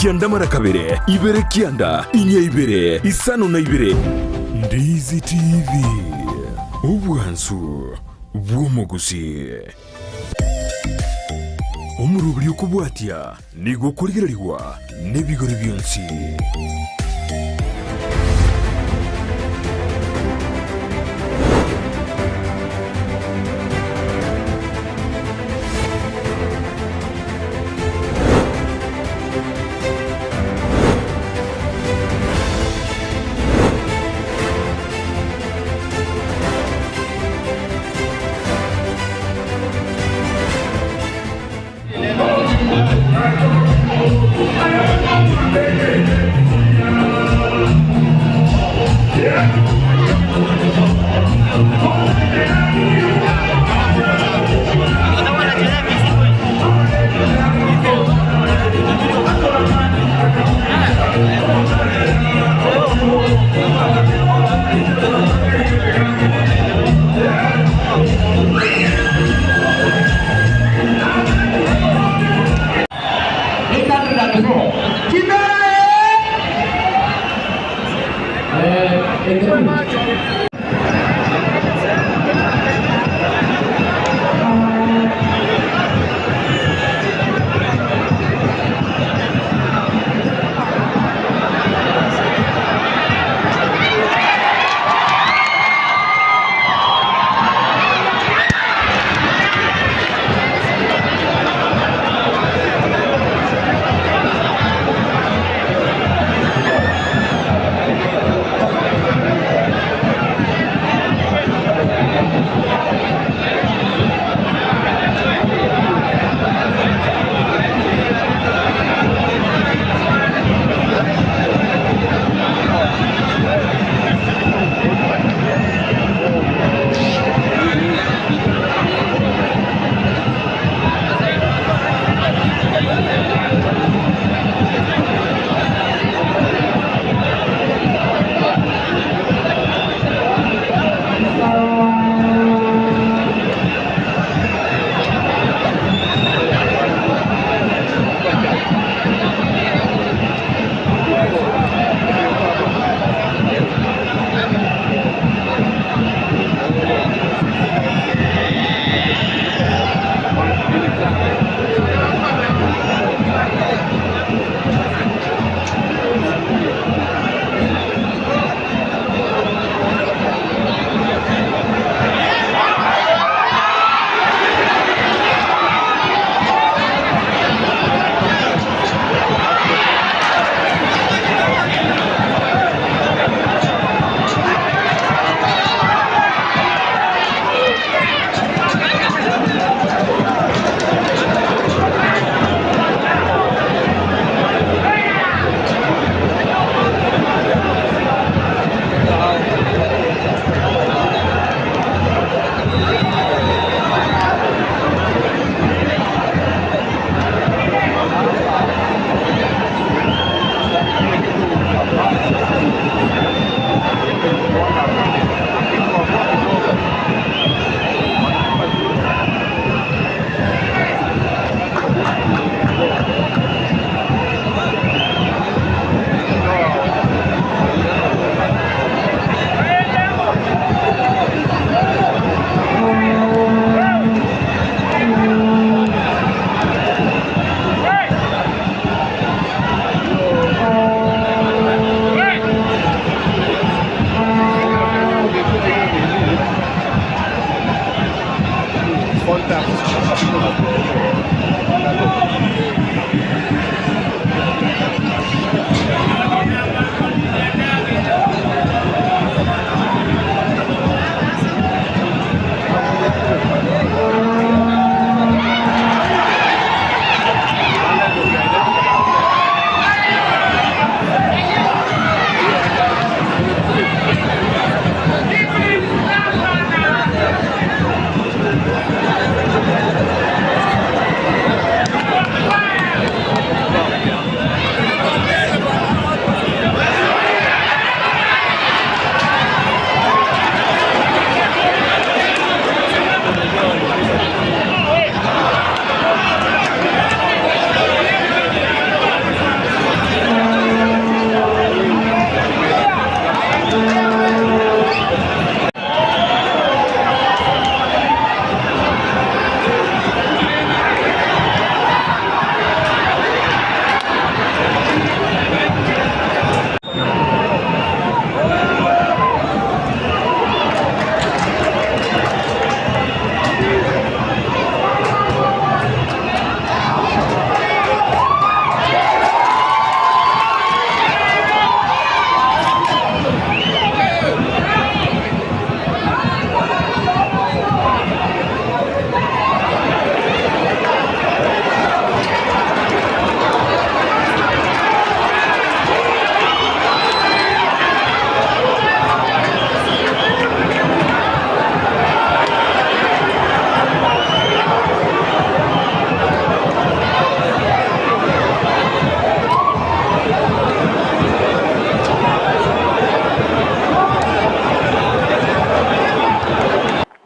Kianda mara kabere, ibere kianda, inya ibere, isano na ibere. Ndizi TV, obwansu bw'omogusii. Omoroberi okobwatia nigo okorigererigwa nebigori bionsi.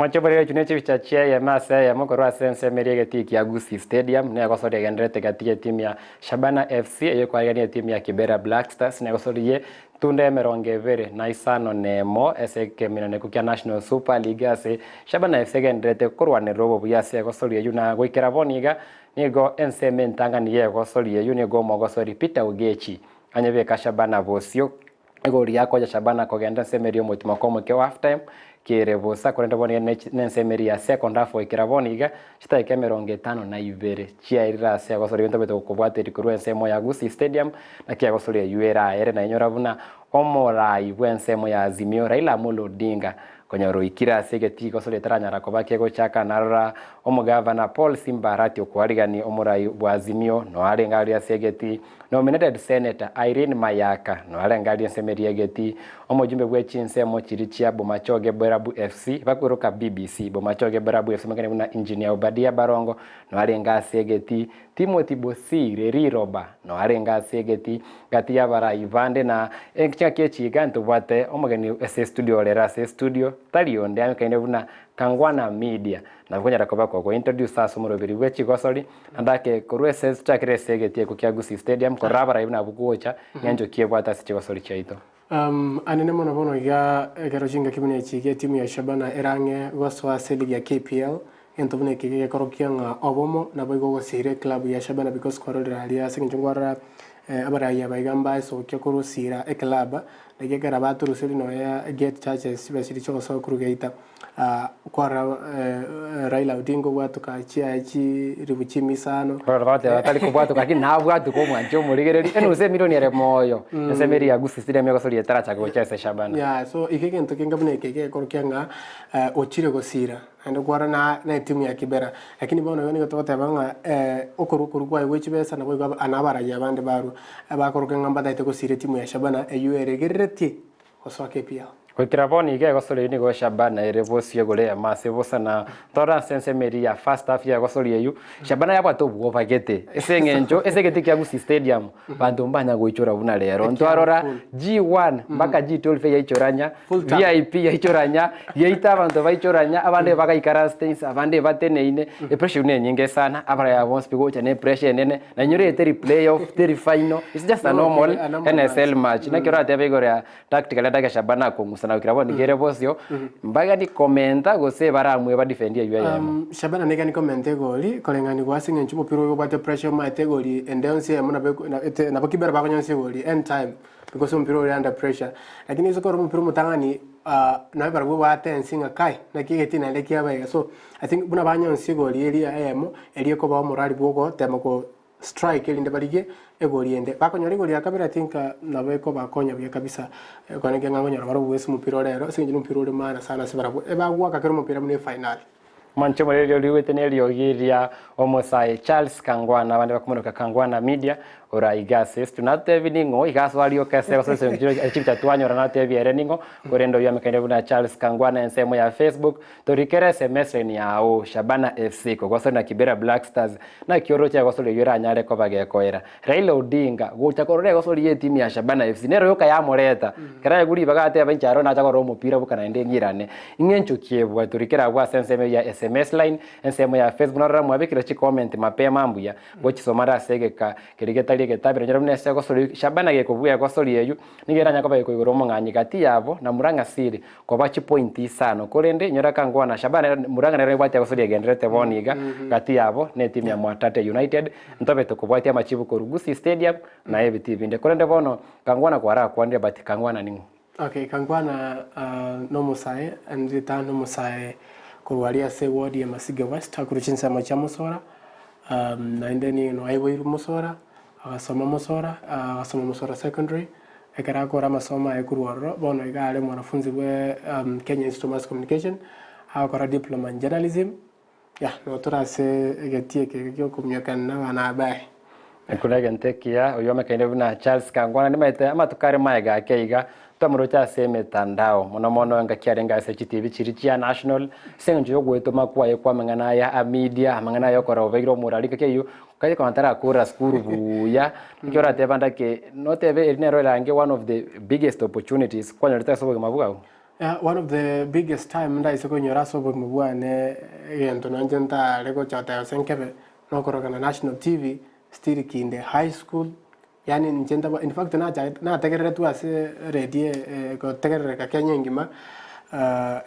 Moche borere echio ne chibicha chi'eyemo ase eyemo korwa ase ensemo eria egetii kia Gusii Stadium, negosoria egendererete gati y'etimu ya Shabana FC eyio ekoarigania etimu ya Kibera Black Stars negosoria tunda emerongo ebere na isano nemo ase ekeminaneko kia National Super League ase Shabana FC egendererete korwanerera obobuya ase egosoria eyio na goikera bono iga nigo ensemo entang'ani y'egosoria eyio nigo omogosori Peter Ogechi anyebeka Shabana bosio Igoro riakonya Shabana kogenda ensemo eria y'omotimoko omoke o half time kere bosa korende bono iga nensemo eria ya second half goikera bono iga chidakika emerongo etano na ibere chiaerire ase agosoria ebinto bete gokobwateria korwa ensemo ya Gusii Stadium naki agosoria eywo eraere na inyora buna omorai bw'ensemo ya Azimio Raila Amolo Odinga Konyora oikire ase egetii gose ritaranyara koba kegochaka narora omogavana Paul Simba Arati okwarigania omorai bwa Azimio no arenge aria ase egetii, Nominated Senator Irene Mayaka no arenge aria ensemo eria egetii, omojumbe bwe chinsemo chiria chia Bomachoge Borabu FC bakweroka BBC Bomachoge Borabu FC omanyekane buna Engineer Obadia Barongo no arenge ase egetii, Timothy Bosire riroba no arenge ase egeti gati y'abarai bande na chingaki echi iga ntobwate omogeni ase estudio orere ase estudio tari onde amekaine buna Kangwana Media nabo konyara koba kogo introduce ase omoroberi bwe chigosori naende ake korwa ase tochakere ase egeti ekio kia Gusii Stadium korora abarai buna abwo gocha ng'encho ki ebwate ase chigosori chiaito. Anene mono bono iga ekero chingaki buna echi iga etimu ya Shabana erang'e gosoa ase eligi ya KPL, egento buna eke gegekorokia ng'a obomo naboigo ogosiira eclub ya Shabana because kwarorire aria ase eng'encho nkwarora abarai aba iga mbaesokia korosiira eclub naki ekero batoruserie nonya gate charges chibe chiria chiogosoa korwa geita. Kwarora Raila Odinga obwatoka chiaye chiribu chimisano. Barabwo bagateba tari kobwatoka lakini nabwatoke omwanche omorigereria enusu emilioni ere moyo ase emeri ya Gusii Stadium egosoria etarachaka gochia ase Shabana. Yeah, so iga egento kenge buna eke gekorokia ng'a ochire gosira naende kwarora na na etimu ya Kibera. Lakini bono igo nigo togoteba ng'a okorwa korwa kwaye gwe chibesa nabo igo na abarai abande barwa bakorokia ng'a mbatagete gosira etimu ya Shabana eywo eregereretie gosoa KPL. Goikera bono iga egosoria eyio nigo Shabana ere bosio igoro eyemo ase bosa na ntore ase ensemo eria ya first half ya egosoria eyio Shabana yabwate obwoba gete ase eng'encho ase egetii kia Gusii Stadium banto mbanya goichora buna rero ntwarora G1 mpaka G12 yaichoranya VIP yaichoranya geita abanto baichoranya abande bagaikaransete inse abande bateneine epressure eyio nenyinge sana abaraya bonsi pi gocha ne pressure enene na inyore teri playoff teri final it's just a normal NSL match naki oratebe igoro ya Tactically Adaga Shabana akong'usa na goikera bono nigo ere bosio, mbagani komenta gose baramue badefendie eyio eyemo. Shabana nigo komenta egoli koreng'anigwa ase eng'encho omopira oyo obwate pressure omaete egoli ende yonsi eyemo nabo eko na ete nabo kibera bakonyonsia egoli any time because omopira ore under pressure. Lakini ase korora omopira omotang'ani naye barabwo batensi ng'a kai naki egetii naende kiaba iga so I think buna banyonsia egoli eria eyemo eria ekoba omorari bwa ogotema ko strike erinde barigie egori ende. Bakonyora egori ya kabere I think nabo ekobakonya buya kabisa kore ng'a nkonyora bare oboesi omopira ore ero ase eng'encho nomopira ore maana sana ase barabwo. Ebagoaka kera omopira buna efinali. Mwanche omoreri oria oigwete neriogi ria omosae Charles Kangwana abande bakomoroka Kangwana Media ora iga ase estu natebi ning'o iga asoa rioka ase gose ase enchera chibicha twanyora natebi ere ning'o korende oyio amekaine buna Charles Kangwana ensemo ya Facebook Torikere SMS line yao, Shabana FC, kogosori na Kibera Black Stars, naki oroche egosori eyio eranyare koba gekoera. Raila Odinga, gocha korora egosori y'etimu ya Shabana FC, nero yoka yamoreta. Ekero aegwe ribaga ateba inche aro nacha korora omopira boka naende ng'irane. Ing'encho ki ebwate? Torikere abwo ase ensemo eyio ya SMS line, ensemo ya Facebook, norora mwabekire chicomment mapema mbuya, gochisoma are ase egeka keria getari egetabera. Onyore buna ase egosori, Shabana gekobua egosori eyio, nigo eranyare koba gekoigora omong'anyi gati yabo na Murang'a City. Koba chipointi isano, korende inyora Kangwana Shabana Murang'a nere ebwate egosori egendererete bono iga gati yabo ne etimu ya Mwatate United. Ntobe tokobwatia amachibu korwa Gusii Stadium na ebitii binde. Korende bono Kangwana kwarakwanire but Kangwana ning'o? Okay, Kangwana nomosae, ndita nomosae korwa aria ase ward ya Masige West akorwa chinsemo chia Mosora, naende nigo aiboirwe Mosora, agasoma Mosora, agasoma Mosora Secondary, Ekero akora amasomo aye korwa ororo, bono iga are omwanafunzi bwe Kenya Institute of Mass Communication, agokora diploma in journalism, yah nabo tore ase egetii eke giokomiokana na abana abae. Ekio negento ekiya, oyio omekaine buna Charles Kangwana nimaete amatuko are maega ake iga, twamoroche ase emetandao, mono mono engaki arenge ase chitibi chiria chia National, ase eng'encho yogoetoma kwaye kwa amang'ana aya a media, amang'ana aya okora obeire omorari engaki eyio, Kaye konya tarakora sukuru buya, naki oratebe ande ake, notebe eri nero erange one of the biggest opportunities kwanyorete ase obogima bwao? Yeah, one of the biggest time ndaise koinyora ase obogima bwane egento nonye ntare gocha goteba gose nkebe, nokorokana National TV, still kinde high school, yaani inche ntaba in fact nachagete nategereretwe ase radio gotegerereka Kenya engima,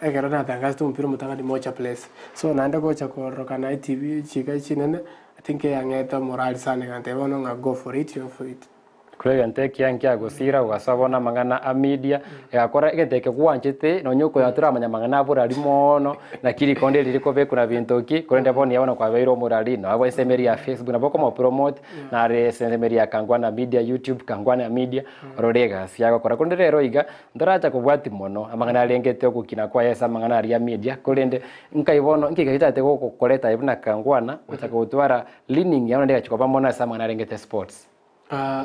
ekero natangasete omopira omotang'ani Moja Place. So naende gocha kororokana etv chiga chinene, I think eyang'ete omorali sana egantebia bono ng'a go for it, go for it. Korwa egento ekiya nkiagosira, ogasoa bono amang'ana a media, egakora egento eke gwanchete, nonye okonya toramanya amang'ana a borari moono, naki rikonde eri rikobekwa na binto ki, korende bono iga bono kwabeire omorari, nabo ensemo eria ya Facebook nabo okomopromote, nare ase ensemo eria ya Kangwana Media YouTube, Kangwana Media, orore egasi agokora. Korende rero iga, ntoracha kobwatia mono amang'ana arengete ogokina kwaye ase amang'ana aria a media, korende nkai bono nki gechate gogokoreta aye buna Kangwana, gochaka gotwara leaning yao naende egachi koba mono ase amang'ana arengete sports.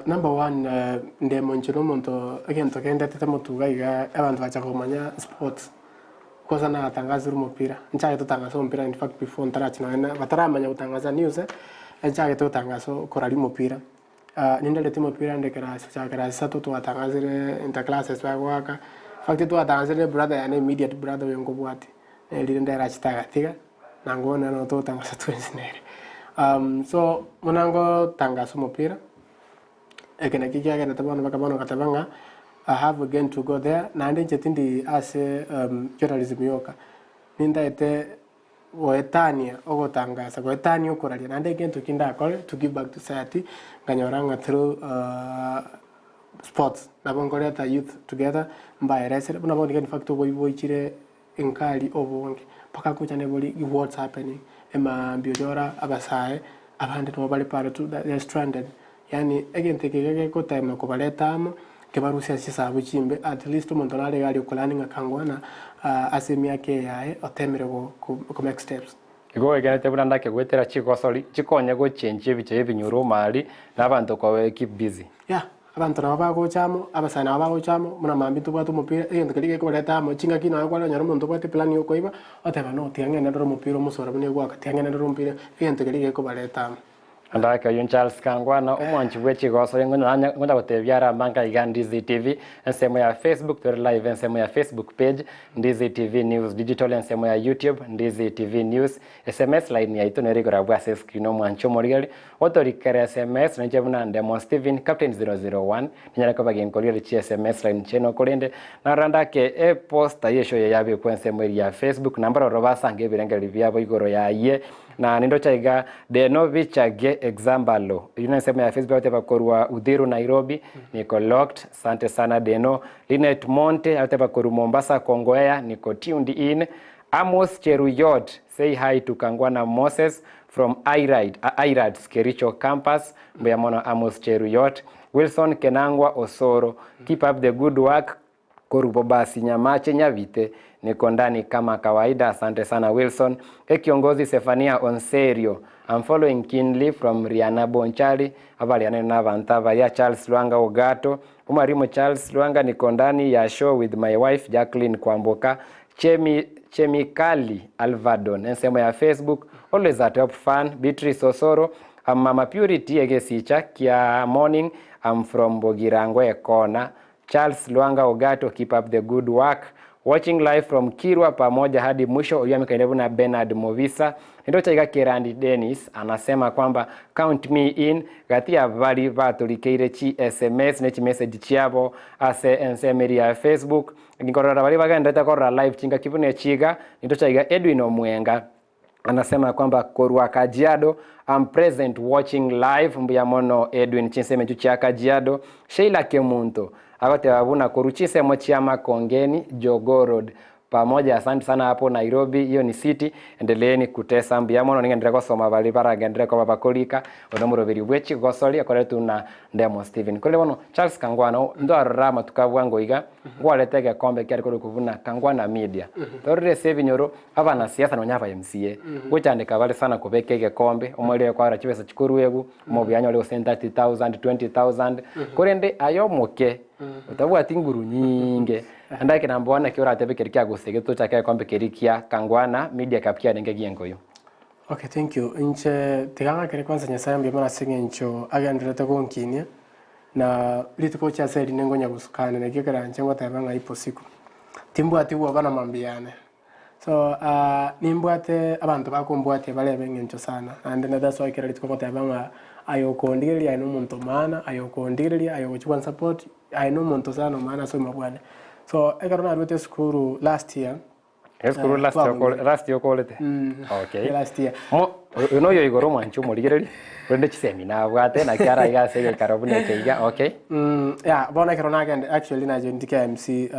Number one, ndemo inche na omonto egento kendetete motuga iga abanto bacha komanya sports, kwanza natangasire omopira, nchagete gotangasa omopira in fact before ntarachi nonye na bataramanya gotangasa news, nchagete gotangasa koraria omopira. Nindareti omopira inde class gochaka class isato twatangasire inter classes bagoaka, in fact twatangasire brother yane immediate brother oyo nkobwatia, nere rende arachete agatiga. Nangwo nere nonya togotangasa twensi nere. So buna ngotangasa omopira, eke nakio kiagerete bono mpaka bono ngateba ng'a I have again to go there, naende inche tindi ase journalism yoka, nintaete goetania ogotangasa, goetania okoraria, naende egento ki ndakore to give back to society, nkanyora ng'a through sports, nabo nkoreta youth together, mbaeresere, buna bono iga in fact oboibi boichire Enkari obonge mpaka gocha nebori what's happening emaambia onyora abasae abande nabo bare paro tu they are stranded yaani egento eke iga gegotema kobareta amo kebarusie ase chisabu chimbe at least omonto nare iga aria okolani ng'a kangwana ase emiaka eye yaye otemire go ko make steps. Igo oegenete buna ndake goetera chigosori chikonye gochenchia ebicha y'ebinyoro omari na abanto koba keep busy. Yeah. Abanto nabo bagocha amo, abasae nabo bagocha amo, buna mambia ntobwate omopira, egento keria gekobareta amo, chingaki nonya kware onyore omonto obwate eplan ya okoiba, oteba no tiga ng'ende ndore omopira omosoro buna egwaka, tiga ng'ende ndore omopira, egento keria gekobareta amo. Andake oyio Charles Kangwana, omwanchi bwe chigoso ngonya gotebia are amanga iga Ndizi TV, ensemo ya Facebook tore live ensemo ya Facebook page, Ndizi TV News Digital ensemo ya YouTube, Ndizi TV News, Sms line yaito nere igoro abwo ase escreen omwanchi omorigeri, Otorikere sms nainche buna Ndemo Stephen Captain 001 ninyare koba ginkorigeri chi sms line chiaino korende narora ndake e poster ye show eye yabekwa ensemo eria ya Facebook na mbaroro basange ebirengererio biabo igoro yaye na nindoche iga Deno Bichage Exambalo eyio nensemo ya Facebook agoteba korwa Uthiru Nairobi niko locked sante sana Deno Linet Monte agoteba korwa Mombasa Kongowea niko tuned in Amos Cheruyot Say hi to Kangwana Moses from IRID, IRADS Kericho campus. Mbuya mono Amos Cheruyot. Wilson Kenangwa Osoro. Keep up the good work. Korubo basi Nyamache Nyabite. Niko ndani kama kawaida. Asante sana Wilson. E kiongozi Sefania Onserio. I'm following keenly from Riana Bonchari. Abariane na abanto abaya Charles Lwanga Ogato. Omwarimu Charles Lwanga niko ndani ya show with my wife Jacqueline Kwamboka. Chemi Chemikali Alvadon ensemo ya Facebook always a top fan Beatrice Osoro am mama Purity egesicha kia morning am from Bogirango Ekona Charles Lwanga Ogato keep up the good work watching live from Kirwa pamoja hadi mwisho oyio amekaine buna Bernard Mobisa Nindoche iga Kerandi Dennis anasema kwamba count me in gati ya bari batorikeire chi sms ne chimessage chiabo ase ensemo eria ya Facebook Nkorora baria bagenderete korora live chingaki buna echi iga, nintocha iga Edwin Omwenga anasema kwamba korwa Kajiado I'm present watching live mbuya mono Edwin chinsemo echio chia Kajiado. Sheila Kemunto agoteba buna korwa chinsemo chia Makongeni Jogoo Road pamoja asante sana hapo Nairobi hiyo ni city endeleeni kutesa mbuya mono nigenderere gosoma baria baragenderere koba bakorika one omoroberi bwe chigosori akoretwe na Ndemo Stephen. Korende bono Charles Kangwana ndwarora amatuko a bwango iga Nkwarete egekombe kiare korokwa buna Kangwana Media. Torore ase ebinyoro, abanasiasa nonya aba MCA, ngochandeka bare sana kobeka egekombe, omorero oyo kwarora chibesa chikoruegwa, omobuya anyore gose 30,000, 20,000, korende aye omoke, otabwati nguru nyinge, naende eke number one naki oratebe keria kiagosegete tochake egekombe keria kia Kangwana Media Cup kiarenge giengoyo. Okay thank you, inche tiga ng'akere kwanza Nyasaye mbuya mono ase eng'encho agendererete gonkinia, Na rituko chia ase erinde nkonya gosukana, nakio ekeranche ngoteba ng'a ipo siku. Timbwati bwoba na mambia yane. So nimbwate abanto bakombwatia bare ab'eng'encho sana, naende that's why kera rituko ngoteba ng'a aye okondigereria aye nomonto maana, aye okondigereria, aye ogochia gwansupport, aye nomonto sana omaana ase obogima bwane. So ekero naruete esukuru last year, Esukuru last year okore- last year okorete? Okay. Last year. Mo- oyo noyo igoro omwanchi omorigereria, korende chisemi nabwate naki araiga ase egekaro buna eke iga, okay. Yeah, bono ekero nagenda actually najoined KMC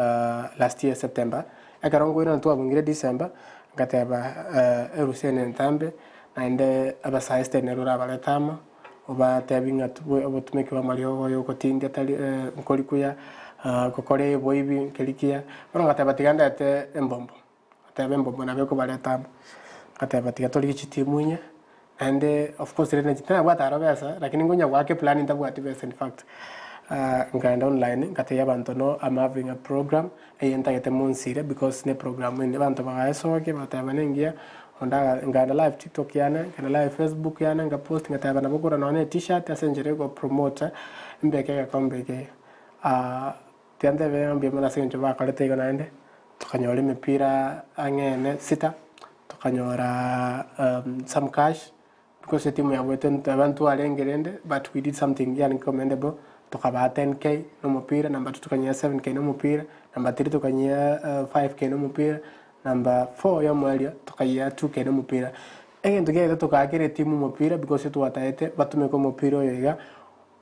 last year September, Ekero nkoirana twabungire December, ngateba erusa ene entambe, naende abasae sitari nere orabarete amo, obatebi ng'a obotumeki bw'amariogo oyo ogotindia tari nkori kuya, gokora oboibi nkeri kiya. Bono ngateba tiga ndete embombo, ngateba embombo nabo ekobareta amo, ngateba tiga torigie chitimu inye, Naende of course rende inche tinabwate aro besa, lakini nkonya goaka eplan ntabwati besa in fact. Nkaenda online ngatebia abanto no am having a program eye ntagete monsire because ne program ende abanto bagaesokia bagateba nengiya, onde aga nkaenda live tiktok yane, nkaenda live facebook yane nka post ngateba nabo kogora nonye ne tshirt ase enchera ya gopromota mbeke egekombe eke. Tiga ntebe ng'a mbuya mono ase eng'encho bakorete igo naende, tokanyora emepira ang'e ene sita. Tokanyora some cash because etimu yabwete nteba ntwarenge rende but we did something yaani commendable tokabaa 10K na omopira, number two tokanyia 7K na omopira, number three tokanyia 5K na omopira, number four ya omoerio tokayia 2K na omopira. Egento kiaito togaakera etimu omopira because twataete batumeke omopira oyo iga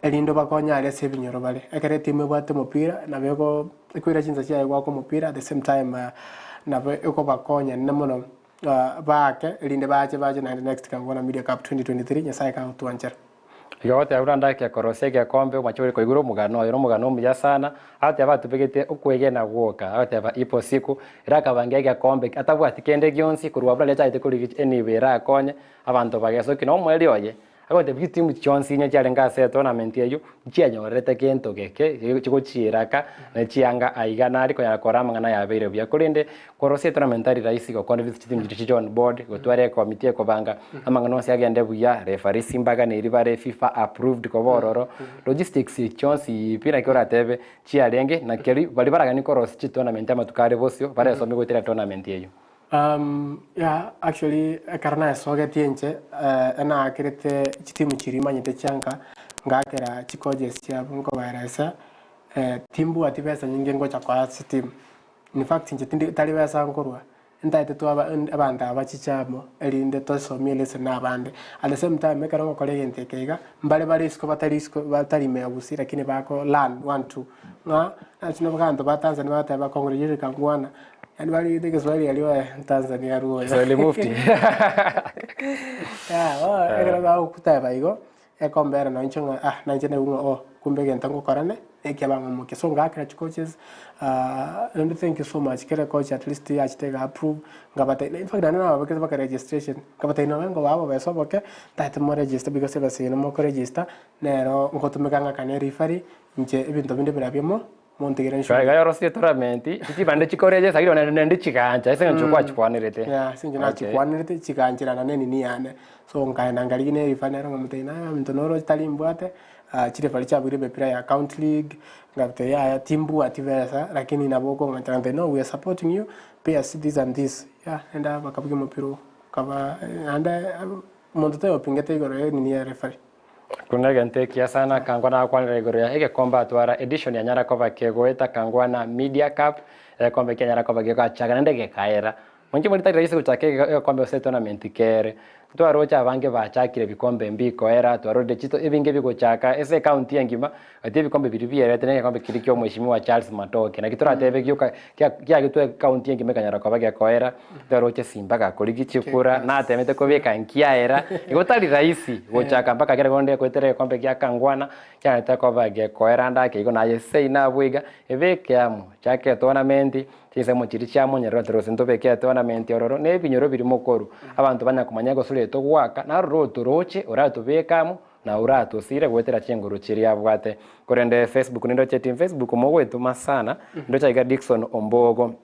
erinde obakonye aria ase ebinyoro bare. Ekero etimu ebwate omopira nabo ego ekoira chinsa chiaye goaka omopira at the same time nabo ekobakonya naende mono baake erinde bache bache naende next Kangwana Media Cup 2023 Nyasaye kagotwanchera. Igo agoteba buna ndake korosia egekombe omoche ore koigora omogano oyo nomogano omuya sana, agoteba atubegete okwegena gwoka, agoteba ipo siku ere akabangia egekombe atabwati kende gionsi korwa abwo riria achagete korigia enibo erakonye abanto bagesokia na omoerio oye Agotebi chitimu chionsi inye chiarenge ase etournament eyio, nchianyorerete gento geke chigochiiraka ne chianga aiga nari konyara korora amang'ana yabeire buya. Korende korosia etournament tari rahisi gokora ebinto chitimu chiria chiche on board, gotwara ekomiti ekobanga amang'ana onsi agende buya, referees mbaganeri bare fifa approved koba ororo, logistics chionsi pi naki oratebe chiarenge na keri baria baraganie korosia chitournament amatuko are bosio baresomie goetera etournament eyio. Yeah, actually ekero naesogetie inche, enaakerete chitimu chiria manyete chianka, ngaakera chicoaches chiabo nkobaeresa, timbwati besa nyinge ngocha koa ase chitimu. In fact inche tindi tari besa nkorwa, ntaete twaba abanto aba bachiche amo, erinde tosomie elesson na abande. At the same time ekero ngokora egento eke iga, mbare bare isiko batari isiko batari ime ya gusii lakini bako learn one two, ng'a nachi nabo abanto ba Tanzania bagoteba congratulations kangwana. Yaani barigete egeswahili aria oe Tanzania arue oyo. Kiswahili mufti. Yeah, bono ekero bagoteba igo, ekombera nonye inche ng'a ah nainche naigwa ng'a oh kumbe egento ngokorane, ekiabang'omokia. So ngakera chicoaches, naende thank you so much, kera ecoach at least yachete ega approve, nkabatebia, in fact naende nababekete mpaka registration, nkabatebia nonye nkobaa obobesa oboke, ntagete mo register because ebesa eye nabo register, nero ngotumeka ng'akane referee, inche ebinto binde birabio mo. Montigere nshure. Iga yorosie tournament, chibande chikoria esagiri one naende chigancha ase eng'encho kwachikwanerete. Yeah, ase eng'encho nachikwanerete chigancherana ne enini yane. So nkaenda nkarigia ne referee nere nkamotebia naye ominto noro tari mbwate, chireferee chiabuire emepira ya county league, nkamotebia yaya timbwati besa lakini nabo okong'anchera nkamotebia no we are supporting you, pay us this and this. Yeah, naende bakabugia omopira oo, okaba naende omonto taiyo opingete igoro ya enini ya referee. Buna egento ekiya sana Kangwana agokwanera igoro ya egekombe atwara edition yanyara koba kegoeta Kangwana Media Cup, egekombe kianyara koba gegochaka naende gekaera. Mwanche mori tari rahisi gochaka egekombe gose etournament kere. Ntwaroche abange bachakire ebikombe mbikoera, twarorire chito ebinge bigochaka ase ecounty engima, gati ebikombe biria bierete na egekombe keria kia omweshimiwa Charles Matoke. Naki toratebe gioka kia kiagetwe ecounty engima ekanyara koba gekoera, Twaroche Simba gakorigia chikura, natemete kobeka nkiaera, igo tari rahisi gochaka mpaka kere konde goetera egekombe gia Kangwana, kiarete koba gekoera ande ake igo naye sei nabwo iga, ebeke amo, chaka etournament, chinsemo chiria chia monyerero tore gose ntobeke etournament ororo, na ebinyoro biria mokorwa, abanto banya komanya egosori eye togoaka, naroro otoroche oratobeke amo, na oratosire goetera chinguru chiria abwate. Korende Facebook nindoche team Facebook mogoetoma sana, ndoche aiga Dickson Ombogo.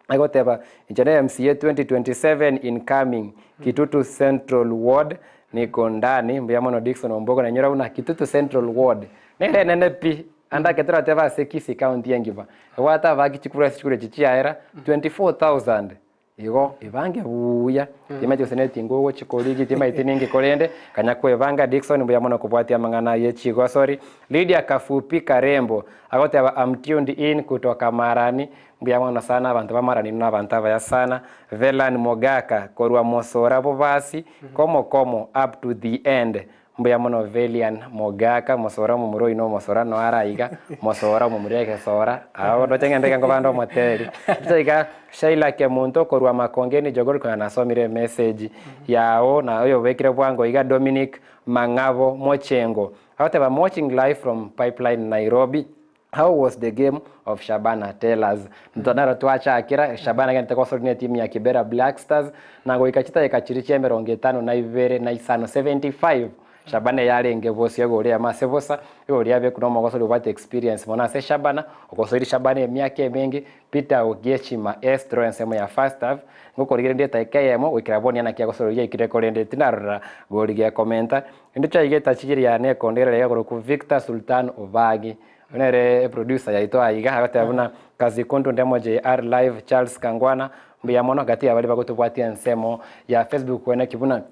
Agoteba, Inche ne MCA 2027 incoming, Kitutu Central Ward niko ndani. Mbuya mono Dickson Ombogo nainyora buna Kitutu Central Ward nere enene pi. Ande ake toratebe ase Kisii county engima, ebwate abaaki chikura ase chikura echi chiaera 24,000. Igo ebange buya, timaeti gose netinga ogochia korigia, timaeti ninki korende, kanya kwebanga Dickson mbuya mono kobwatia amang'ana aye chigosori. Lydia Kafupi Karembo, agoteba am tuned in kutoka Marani, mbuya mono sana abanto ba Marani inwe nabanto abaya sana. Velan Mogaka, korwa Mosora Bobasi, komo komo up to the end. Mbuya mono Velian Mogaka, mosora omomura oino omosora noe are aiga, mosora omomura egesora, agwo ndoche ng'ende iga nkobande omoteri. Ndoche iga Sheila Kemunto korwa Makongeni Jogoo konya nasomire emessage yao na oyobekire bwango iga Dominic Mang'abo Mochengo, agoteba am watching live from Pipeline Nairobi. How was the game of Shabana tell us. Nto naro twachakera Shabana gente gosori ne team ya Kibera Black Stars na goika chidakika chiria chia emerongo etano na ibere na isano 75 Shabana yarenge bosio egori eyemo ase bosa egori yabeku na omogosori obwate experience mono ase Shabana ogosoiri Shabana emiaka emenge Peter Ogiechi Maestro ensemo ya first half ngokorigereria edakika eyemo goikera bono naki agosori yaikire korende tinarora gori gekomenta Rende chiaiga etachiri yane ekondegerera iga korokwa Victor Sultan Obagi. Oyo nere eproducer yaito aiga agoteba buna Kazi Kuntu Ndemo JR live Charles Kangwana mbuya mono gati ya baria bagotobwatia ensemo ya Facebook koeneki buna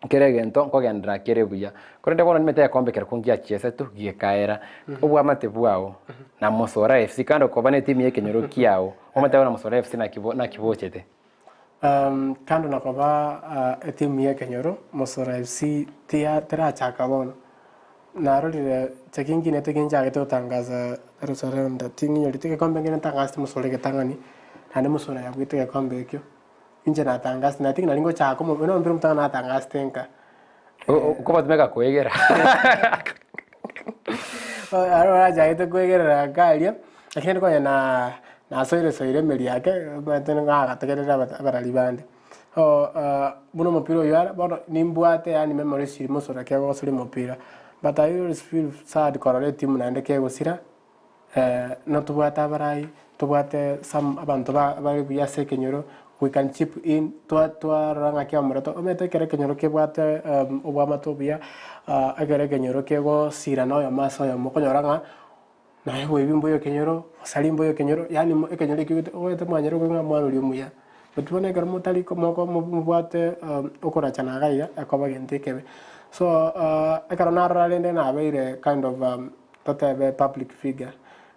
kera egento nkogenderera kere buya. Korende bono nimete egekombe keria kongiachiesetwe gekaera obwamate bwao na Mosora FC kando koba ne etimu ya ekenyoro kiao omanyete buna Mosora FC naki naki bochete. Kando na koba etimu y'ekenyoro, Mosora FC tiya terachaka bono. Narorire inche kinkinete kinchagete gotangaza Rosalenda ting'inyoreti egekombe nkere ntangasete Mosora egetang'ani, naende Mosora yabuete egekombe ekio. Inche natangasete na think nari ngochaka omo buna ompira omotang'ani natangasete nka. Okobatumeka koegera. Aro nachagete koegerera nka aria, lakini konya na nasoire soire emeri yake, omanyete nagategerera abarari bande. So buna omopira oyio are, bono nimbwate yaani memories chiria mosore kegosoria omopira, but I always feel sad korora etimu naende kegosira. Notobwate abarai, tobwate some abanto bare buya ase ekenyoro, we can chip in, twarora ng'aki amoreto, omanyete ekero ekenyoro kebwate obwamate obuya, ekero ekenyoro kegosirana oyomo ase oyomo, okonyora ng'a naye boibi mbuya ekenyoro, bosari mbuya ekenyoro, yaani ekenyoro ekio omanyete mwanyora ng'a omwana oria omuya. But bono ekero motari moko mobwate okorachana iga iga, ekoba egento ekebe. So ekero narora rende nabeire kind of. Totebe public figure,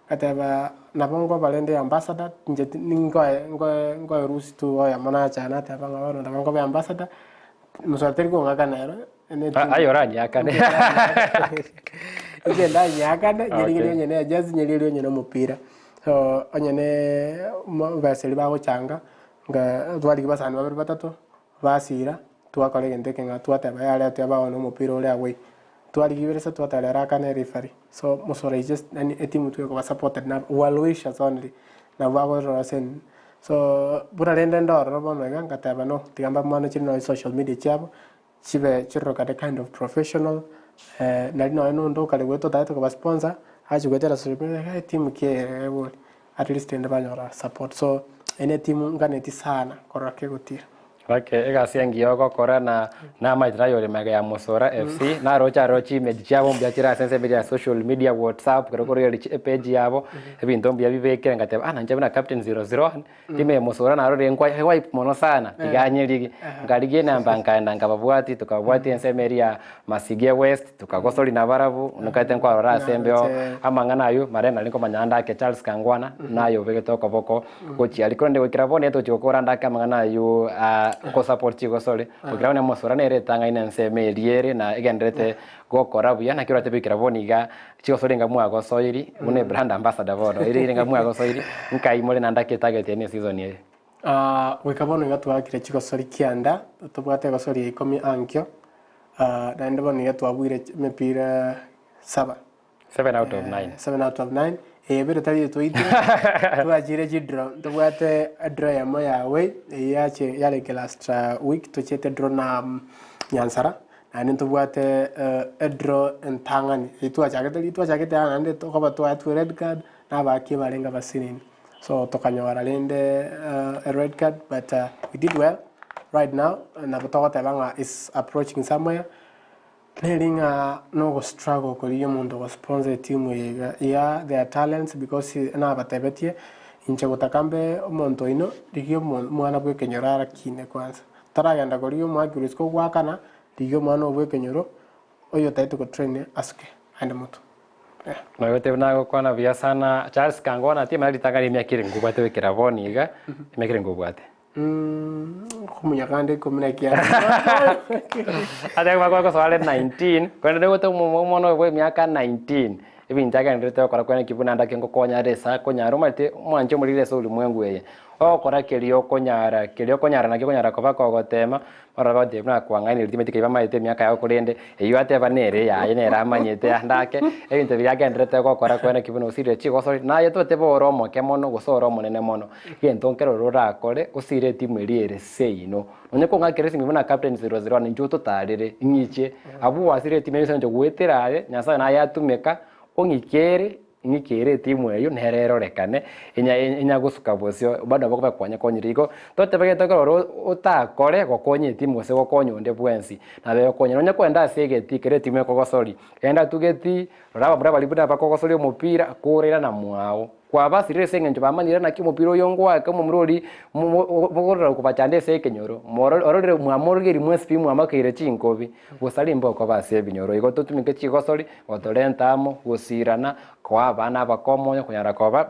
ngateba nabo nkoba rende ambassador, inche ninkoe nkoe nkoerusia tu oyomo nacha nateba ng'a bono nabo nkoba ambassador, mosubati tari kong'akana ero, Aye oranyeakane. Inche ndanyeakane, nyerigerie onye ne ejezi, nyerigerie onye na omopira. So onye ne baseri bagochanga, nga twarigia basani babere batato, basira, twakora egento eke ng'a twateba yaretwa yaba bono omopira ore away. Twarigia ase twatarera akane referee so mosore is just yaani etimu tu ekoba supported na well wishers only nabwo bagorora ase so buna rende ndororo bono iga ngateba no tiga mbamwanachire nonye social media chiabo chibe chirorokane kind of professional nari nonye nonde okare goeta otagete koba sponsor ache goetera social media etimu ki eye bori at least rende banyora support so eye ne etimu nganeti sana korora kegotira. Okay, egasi engiya ogokora na namaete naye ore magega ya Mosora FC, naroche aro chiimage chiabo mbuya chire ase ensemo eria ya social media, WhatsApp, ekero okorigereria chi epage yabo, ebinto mbuya bibekire ngateba ah nanche buna captain 001, timu ya Mosora narorire nkwa ewipe mono sana, tiga nyerigie. Nkarigia enamba nkaenda nkababwatia, tukababwatia ensemo eria ya Masigia West, tukagosoria nabarabwo, nkaete nkwarora ase embeo amang'ana aywo, mara nari nkomanya ande ake Charles Kangwana, naye obegete okoboko. Gochia aria korende goikera bono tochia gokora ande ake amang'ana ayio gosupport chigosori, goikera bono emosura nere etang'aine ensemo eria ere na egendererete gokora buya naki oratebi goikera bono iga chigosori enga mwagosoiri buna ebrand ambassador bono ere ere enga mwagosoiri nkai more naende ake etarget yaino eseason eye. Goika bono iga twakire chigosori kianda, tobwate egosori ya ikomi ankio, naende bono iga twabuire emepira saba. 7 out of 9. 7 out of 9 eye ebere tari etwaitire twachire chidraw ntobwate edraw eyemo ya away eyio yache yarenge last week tochiete draw na Nyansara naende ntobwate edraw entang'ani eyio twachagete riria twachagete aa naende tokoba twaetwe red card na abakia barenge abasinini so tokanyora rende a red card but we did well right now nabo togoteba ng'a is approaching somewhere. Neri ng'a nogo struggle korigia omonto ogo sponsor etimu eye iga, yeah their talents because nabatebetie, inche gotaka mbe omonto oino, rigia omwana bwa ekenyoro arakine kwanza. Toragenda korigia omoaki ore isiko ogoakana, rigia omwana oo bwa ekenyoro, oyotagete go train asuke aende motwe. Yeah. Nagotebi buna agokwana buya sana Charles Kangwana timanya ritang'ani emiaka ere ngobwate goikera bono iga, emiaka ere ngobwate. Okomunya kande ikomi na kianda. Ase bagosoa are 19, korende nigo omwana oyo bwa emiaka 19, ebinto agendererete gokora kwene ki buna ndake ngokonya are ase akonyara omanyete omwanche omoriri ase orimwengu eye, ogokora keria okonyara, keria okonyara nakio okonyara koba kogotema, Barabwo bagatebia buna kwang'ainirie timanyeti keri bamaete emiaka yao korende eyio ateba nere eyaye nere amanyete ande ake, ebinto biria agendererete gokora kwene ki buna osirire chigosori, naye totebe ore omoke mono gose ore omonene mono, egento nkere ore orakore osire etimu eria ere seino. Nonye kong'akera esimi buna captain 001 inchuo ototarere, ing'iche, abwo gwasire etimu ase eng'encho goetera aye, Nyasaye naye atumeka, ong'ikere. Ng'iki ere etimu eyio nere erorekane enya gosuka bosio, bado nabo bakwanyakonyire. Igo totebe gento ekero ore otakore gokonya etimu gose gokonya onde bwensi, nabo egokonya. Nonya kwenda ase egetii kera etimu ekogosoria, genda atu getii, rora abamura baria buna bakogosoria omopira, kora irana mwao. Kwabasirire ase eng'encho bamanyire naki omopira oyo ngoaka omomura oria mokorora kobachanda ase ekenyoro, ororire mwamorogeiri mwensi pi mwamakeire chinkobi, bosa rimbe okoba ase ebinyoro. Igo totumeke chigosori. Gotorenta amo, gosiirana, koa abana abake omoyo, konyara koba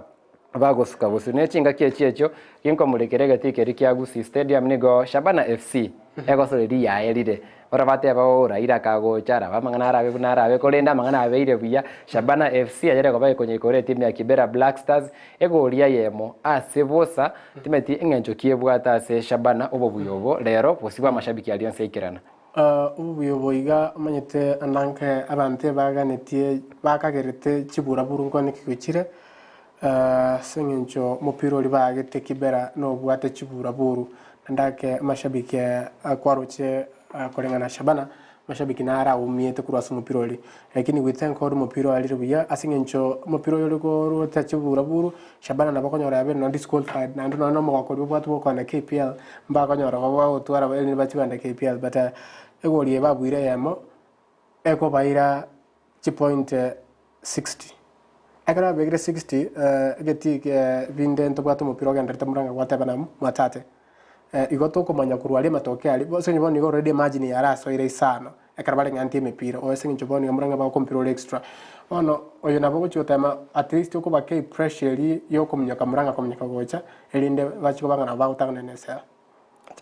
bagosuka bosio. Ne chingaki echio echio ginkomorekera egetii keria kia Gusii Stadium nigo Shabana FC egosoreria yaye rire. Ora bateba oo Raila kagocha araba amang'ana arabe buna arabe korende amang'ana abeire buya. Shabana FC ayere koba ekonyaikora etimu ya Kibera Black Stars egori eyemo ase bosa timeti eng'encho ki ebwate ase Shabana obobuya obo rero bosio bwa amashabiki aria onsi aikerana. Obobuya obo iga omanyete ananke abanto ebaganetie bakagerete chiburaburu nkwane ki gochire, ase eng'encho omopira oria baagete kibera nobwate chiburaburu, naende ake amashabiki kwaroche koreng'ana na Shabana, amashabiki naro aumiete korwa ase omopira oria. Lakini we thank God omopira oarire buya ase eng'encho omopira oyo ore korwete chiburaburu, Shabana nabo okonyora yabeire nonye disqualified naende nonye na omogoko oria obwate bwa okogenda KPL, mbakonyora bagotwara erinde bachie kogenda KPL but egori eye babuire eyemo, ekobaira chipoint 60. Ekero babekire 60, egetii kie binde ntobwate omopira ogenderete Murang'a gwateba na Mwatate. Igo tokomanya korwa aria amatoke aria, ase eng'encho bono nigo already emargin yarasoire isano. Ekero bareng'antie emepira, oo ase eng'encho bono nigo morang'e bagoka omopira ore extra. Bono oyo nabo ogochia gotema at least okobaka epressure eria ya okominyoka morang'a kominyoka gocha, erinde bachie koba ng'a nabo bagotang'ana nsl.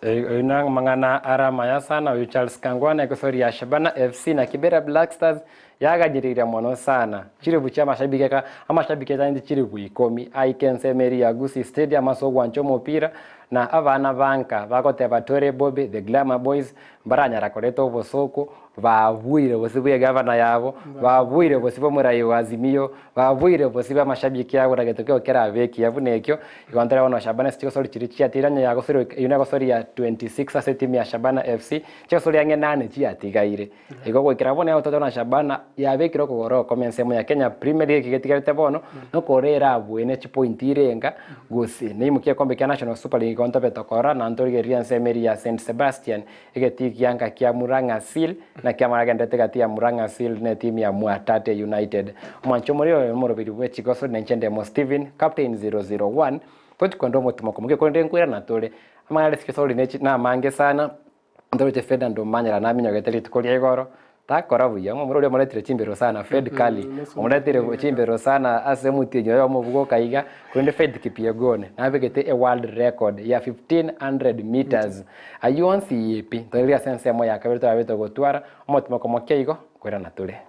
Oyio namang'ana are amaya sana oyo Charles Kangwana egosoria Shabana FC na Kibera Black Stars yaganyereire mono sana. Chiribu chia amashabiki eka amashabiki ataneti chiribu ikomi aike ensemo eria ya Gusii Stadium ase ogwancha omopira na abana banka bagoteba tore bobe the Glamour Boys Mbaranyara koreta obosooku, babuire bosio bw'egavana yabo, babuire bosio bw'omorai o Azimio, babuire bosio bw'amashabiki abo na gento kegwo kerabe ekiya buna ekio. Igo ntore bono Shabana ase chigosori chiria chiatigaire onye yagosori eyio negosori ya 26 ase etimu ya Shabana FC, chigosori ang'e nane chiatigaire. Igo goikera bono nigo toteba buna Shabana yabekire okogoro okomo ensemo ya Kenya Premier League eki getigarete bono, nokore erabue ne chipoint irenga, gose neimokie egekombe kia National Super League igo ntobe tokora na ntorigererie ensemo eria ya Saint Sebastian, egetii gianka kia Murang'a Seal, naki amang'ana agenderete gati ya Murang'a Seal na etimu ya Mwatate United. Omwanchi omoriri oyo nomoroberi bwe chigosori na inche Ndemo Stephen, Captain 001, tochi kwenda omotimoko moke korende nkoirana tore. Amang'ana are chigosori ne namange sana. Ntoroche Ferdinand Omanyera naminyogete rituko ria igoro, takora buya, omomura oria omoretire chimbero sana, Fred Kali, omoretire chimbero sana ase omotienyi oye omobugoka iga, korende Faith Kipyegon nabegete e world record ya 1500 meters. Ayio onsi pi, torigereria ase ensemo ya kabere torabe togotwara, omotimoko moke igo, nkoirana tore.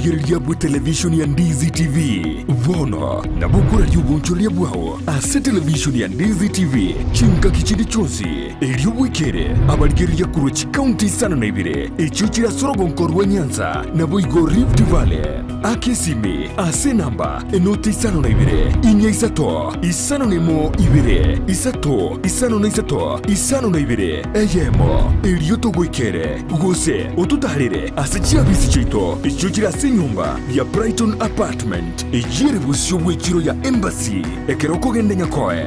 Omorigereria bwe televishoni ya Ndizi TV, bono nabo okoraria obonchoreria bwao ase televishoni ya Ndizi TV chingaki chinde chionsi, erio bwekere abarigereria korwa chikaunti isano na ibere echio chire ase orogonko rwa Nyanza naboigo Rift Valley. Aka esimi ase enamba enoti isano na ibere, inya isato, isano na emo ibere, isato, isano na isato, isano na ibere, eyemo, erio togoikere, gose ototaarere ase chiabisi chiaito echio chire ase enyomba ya Brighton Apartment, eyio ere bosio bw'echiro ya Embassy ekero okogenda Nyakoe.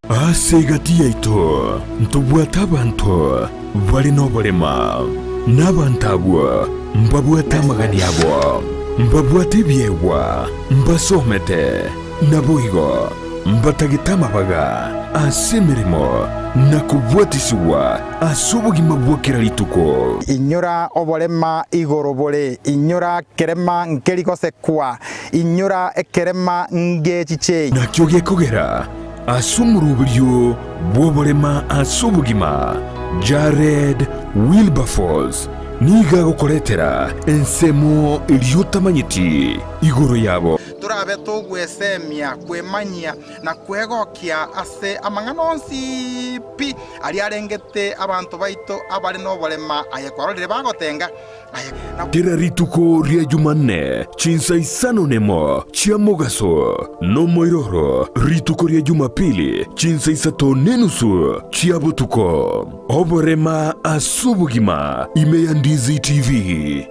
Ase egati yaito ntobwate abanto bare noborema, na abanto abwo mbabwate amagani abo, mbabwate ebiegwa, mbasomete, naboigo mbatagete amabaga ase emeremo na kobwatisigwa ase obogima bwa kera rituko. Inyora oborema igoro bore, inyora kerema nkeri gosekwa, inyora ekerema ngechichei. Nakio gekogera Ase omoroberio bw'oborema ase obogima, Jared Wilberforce nigo agokoretera ensemo eria otamanyeti igoro yabo. Torabe togwesemia, kwemanyia, na kwegokia ase amang'ana onsi pi aria arengete abanto baito abare noborema, aye kwarorire bagotenga, aye na. Kera rituko ria Jumanne chinsa isano nemo chia mogaso, nomoiroro rituko ria Jumapili chinsa isato nenusu chia botuko. Oborema ase obogima ime ya Ndizi TV.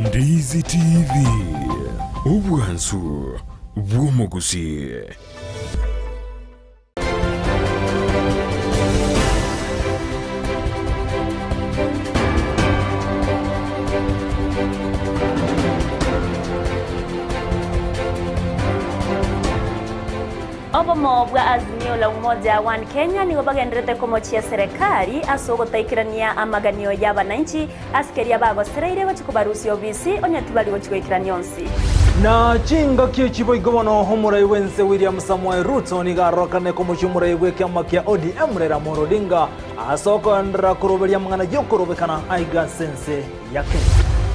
Ndizi TV, obwansu bw'omogusi. Obomo bwa Azimio la Umoja One Kenya nigo bagendererete komochia serekari ase ogotaikerania amaganio y'abananchi ase keria bagosereire gochia kobarusia obisi onye tibari gochia goikerania onsi. Na chingaki echi boigo bono omorai bw'ense William Samoei Ruto nigo arorokane komochia omorai bw'ekiama kia ODM Raila Amolo Odinga ase okoenderera koroberia amang'ana y'okorobekana aiga ase ense ya Kenya.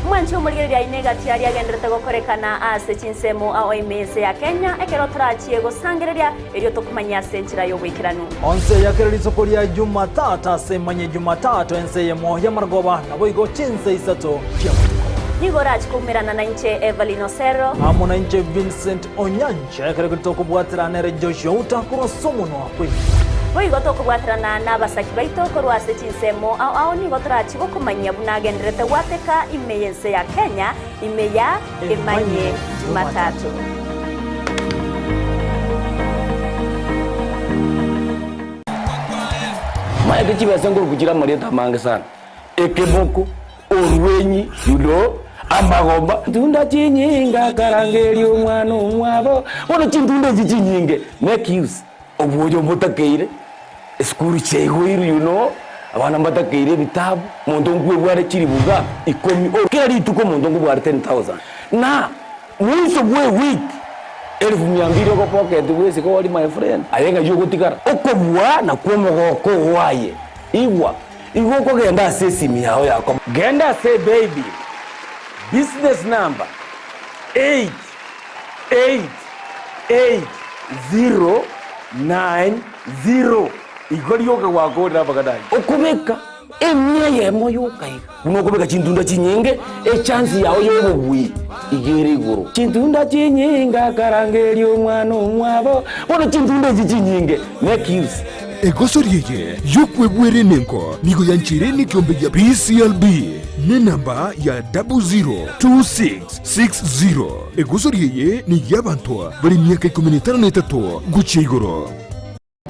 Mwanche omorigereria aino egati aria agenderete gokorekana ase chinsemo ao ime ense ya Kenya, ekero torachie gosangereria erio tokomanye ase enchera y'oboikeranu. Onse ya kera rituko ria Jumatatu ase emanye Jumatatu ense eyemo y'amarogoba, naboigo chinse isato chi'amatuko. Nigo orachie koumerana nainche Evelyn Osero. Amo nainche Vincent Onyancha, ekero keria tokobwaterana nere Joshua Uta korwa ase omonwa bw'ebibe. Boigo tokobwaterana nabasaki baito korwa ase chinsemo ao ao nigo torachie gokomanyia buna agenderete gwateka ime y'ense ya Kenya ime ya Emanye Jumatatu. Maete chibesa nkoruku chire amarieta amange sana, ekeboko, orwenyi, you know, amagomba. Ntunda chinyinga akarangeria omwana omwabo, bono chintunda echi chinyinge make use obwoyo mbotakeire, esukuru chiaigoirwe you know, abana mbatakeire ebitabu, omonto nkwebware chilifu ngapi? Ikomi, kera rituko omonto nkobware 10,000 na Mwiso bwe ewiki elifu mia mbili ogopocket bwesike ori my friend, aye ng'ai ogotigara? Okobua nakwo omogoko oo aye. Igwa, igo okogenda ase esimi yao yako. Genda ase ebaby business number 8888090 igo rioka gwakorire amang'ana ayio. Okobeka Emia eyemo yoka iga. Buna okobeka chintunda chinyinge, echansi yao y'obobui iga ere igoro. Chintunda chinyinge akarangeria omwana omwabo, bono chintunda echi chinyinge make use. Egosori eye y'okwebwera enengo nigo yancheire nekiombe gia PCLB nenamba ya 002660. Egosori eye ney'abanto bare emiaka ikomi na etano na etato gochia igoro.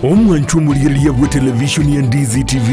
Omwancho omorigereria bwe televishoni ya Ndizi TV,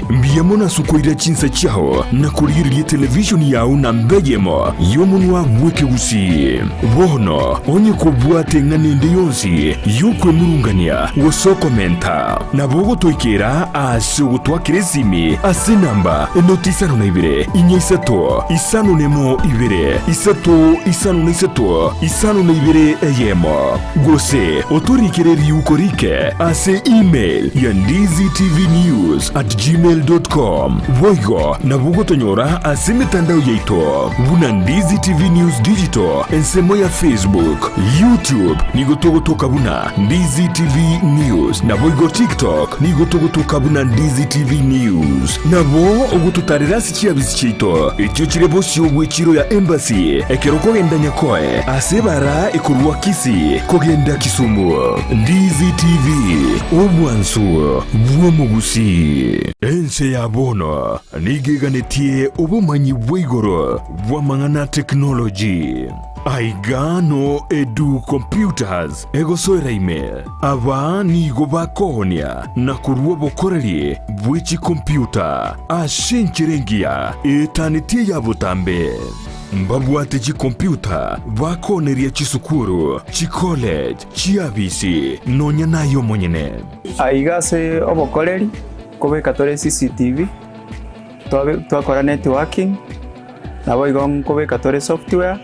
mbuya mono ase okoira chinsa chiao na korigereria televishoni yao namba eyemo y'omonwa bw'ekegusii. Bono onye kobwate eng'ana ende yonsi y'okwemurungania gose okomenta, nabo ogotoikera ase ogotwakera esimi ase enamba enoti isano na ibere, inya isato, isano nemo ibere, isato isano na isato, isano na ibere eyemo. Gose otorikere riuko rike ase email ya ndizitvnews@gmail.com. Boigo nabo ogotonyora ase emetandao yaito buna Ndizi TV News Digital ensemo ya Facebook, YouTube nigo togotoka buna Ndizi TV News naboigo TikTok nigo togotoka buna Ndizi TV News. Nabo ogototarera ase chiabisi chiaito echio chire bosio bw'echiro ya Embassy ekero okogenda Nyakoe ase ebara ekorwa Kisii kogenda Kisumu. Ndizi TV, obwansu bw'omogusii. Ense ya bono nigo eganetie obomanyi bwa igoro bw'amang'ana a technology. Aiga no Edu Computers egosoera ime. Aba nigo bakoonia na korua obokoreri bwe chikompyuta ase enchera engiya etanetie eya botambe. Mbabwate chikompyuta bakooneria chisukuru, chicollege, chiabisi, nonya naye omonyene. Aiga ase obokoreri nkobeka tore CCTV, twakora networking, naboigo nkobeka tore software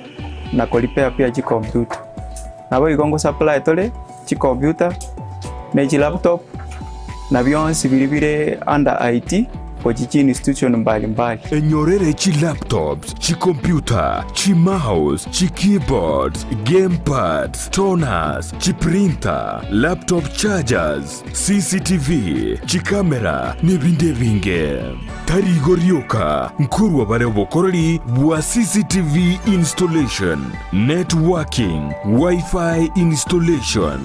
na ko repair pia chicomputer. Naboigo ngo supply tore chicomputer ne chilaptop na bionsi biria bire under IT gochia chi institution mbali mbali. Enyorere chilaptops, chicomputer, chimouse, chikeyboards, gamepads, toners, chiprinter, laptop chargers, CCTV, chikamera, nebinde ebinge. Tari igo rioka, nkorwa bare obokoreri bwa CCTV installation, networking, Wi-Fi installation,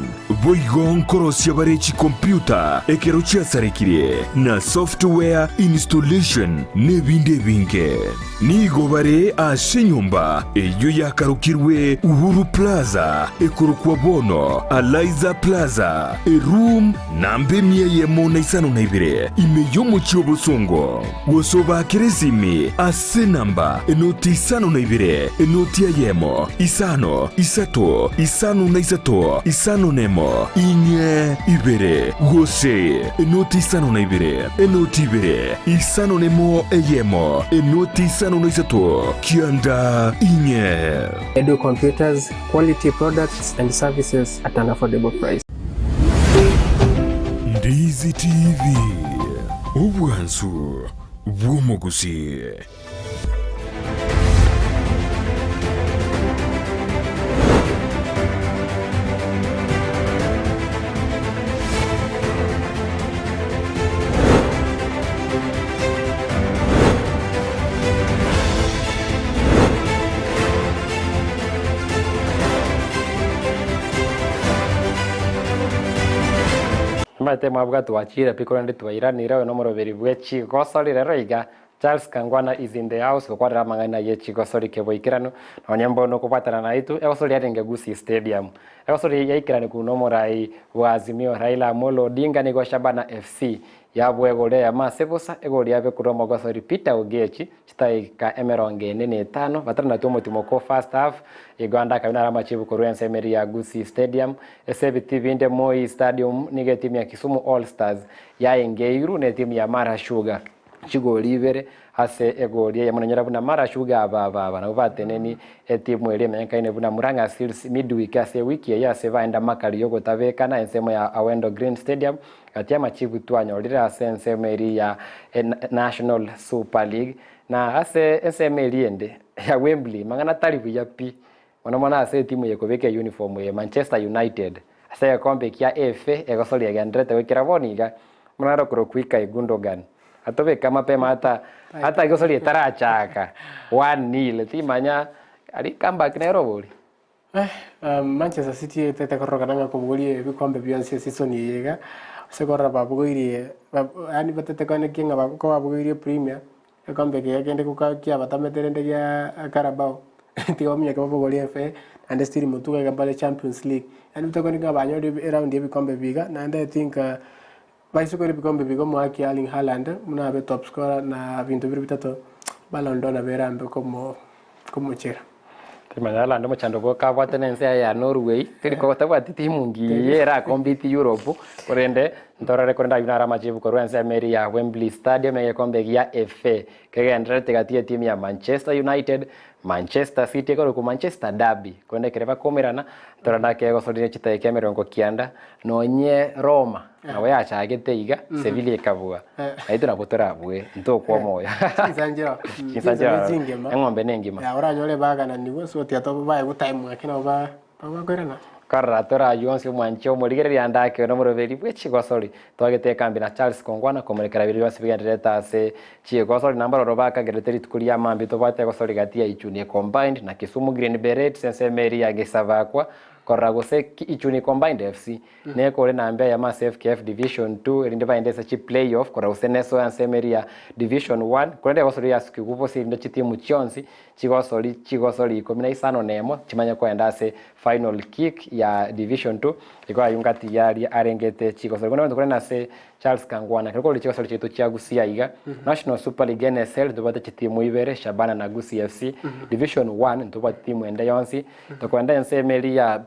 boigo nkorosia bare chikompyuta ekero chiasarekire, na software installation, nebinde ebinge. Nigo bare ase enyomba eyio yakarokirwe Uhuru Plaza, ekorokwa bono Alaiza Plaza, eroom namba emia eyemo na isano na ibere, ime y'omochie o Bosongo. Gose obaakere esimi ase enamba enoti isano na ibere, enoti eyemo, isano, isato, isano na isato, isano na emo, inye, ibere, gose enoti isano na ibere, enoti ibere, isano na emo eyemo, enoti isano na isato, kianda inye. Edu Computers, quality products and services at an affordable price. Ndizi TV, obwansu bw'omogusii. Omanyete mwabwate twachire pi korende twairanire oyo nomoroberi bwe chigosori rero iga Charles Kangwana is in the house gokwanera amang'ana ye chigosori keboikeranu nonye mbono okobwatana naitwe egosori yarenge Gusii Stadium egosori yaikerani korwa nomorai bwa Azimio Raila Amolo Odinga nigo Shabana FC yabua egori eyemo ase bosa egori yabe korwa omogosori Peter Ogechi Chidakika emerongo ene na etano bataranatwa omotimoko o first half, igo ande akabina naro amachibu korwa ensemo eria ya Gusii Stadium. Ase ebitii binde Moi Stadium nigo etimu ya Kisumu All Stars yaengeirwe na etimu ya Mara Sugar chigori ibere ase egori eyemo nonyora buna Mara Sugar aba aba aba nabwo bateneni etimu eria emenyekaine buna Murang'a Seals midweek ase ewiki eye ase baenda makari yogotabekana ensemo ya Awendo Green Stadium Gati y'amachibu twanyorire ase ensemo eria ya National Super League na ase ensemo eria ende ya Wembley mang'ana tari buya pi, mono mono ase etimu eye ekobeka eyuniform eye Manchester United ase egekombe kia FA egosoria egendererete goikera bono iga buna naro okorokwa Ilkay Gundogan atobeke mapema ata ata egosoria etarachaka one nil timanya aria comeback nere obori. Manchester City etete kororokana ng'a kobogoria ebikombe bionsi eseason eye iga, ase korora babogoirie yaani batete koenekia ng'a ko babogoirie premier, egekombe keria kende goka kiabatamete rende gia Carabao, tiga bamenyeke babogorie FA, Naende still motuko iga mbare Champions League. Yaani bitokoni ng'a banyorire eround ya ebikombe ebi iga, naende I think baise koira ebikombe ebi iga omoaki Erling Haaland buna abe top scorer na binto bire bitato, Ballon d'Or nabo erambe komo komochera. Timanya Haaland omochando bwoka abwate na ense yaye ya Norway, teri ko tabwati timu ngiya era compete Europe, korende ntorore korende aywo naro amachibu korwa ensemo eria ya Wembley Stadium egekombe gia FA kegendererete gati y'etimu ya Manchester United Manchester City ekorokwa Manchester Derby, korende ekero bakoumerana, ntorore nake egosorire chidakika emerongo kianda, nonye Roma nabo yachagete iga, Sevilla ekabua, naintwe nabwo torabue, ntokwa omoyo. Chinsa nchiroo. Chinsa Chinsa ne nchiroo, chingima. eng'ombe nengima. Ya oranyore bagananigwe so tiga to baegwe time ake nabo ba bakoirana. Korora toraywo onsi omwanchi omorigereria ande ake nomoroberi bwe chigosori. Twagete ekambi na Charles Kongwana komorekera biria bionsi bigendererete ase chigosori na mbaroro bakagerete rituko ria mambia tobwate egosori gati ya Ichuni Combined na Kisumu Green Berets ensemo eria ya Gesabakwa korora gose Ichuni Combined FC nekore namba eyemo ase FKF Division 2 erinde baende ase chi play off korora gose nesoe ensemo eria ya Division 1 korende egosori yasukigwe bosa erinde chitimu chionsi Chigosori chigosori ikomi na isano nemo chimanye koenda ase final kick ya division 2 igo ayio ngati yaria arengete chigosori. Bono tokore nase Charles Kangwana ekero korwa chigosori chiaito chia Gusii aiga National Super League NSL ntobwate chitimu ibere Shabana na Gusii FC Division 1 ntobwate timu ende yonsi tokoenda ensemo eria ya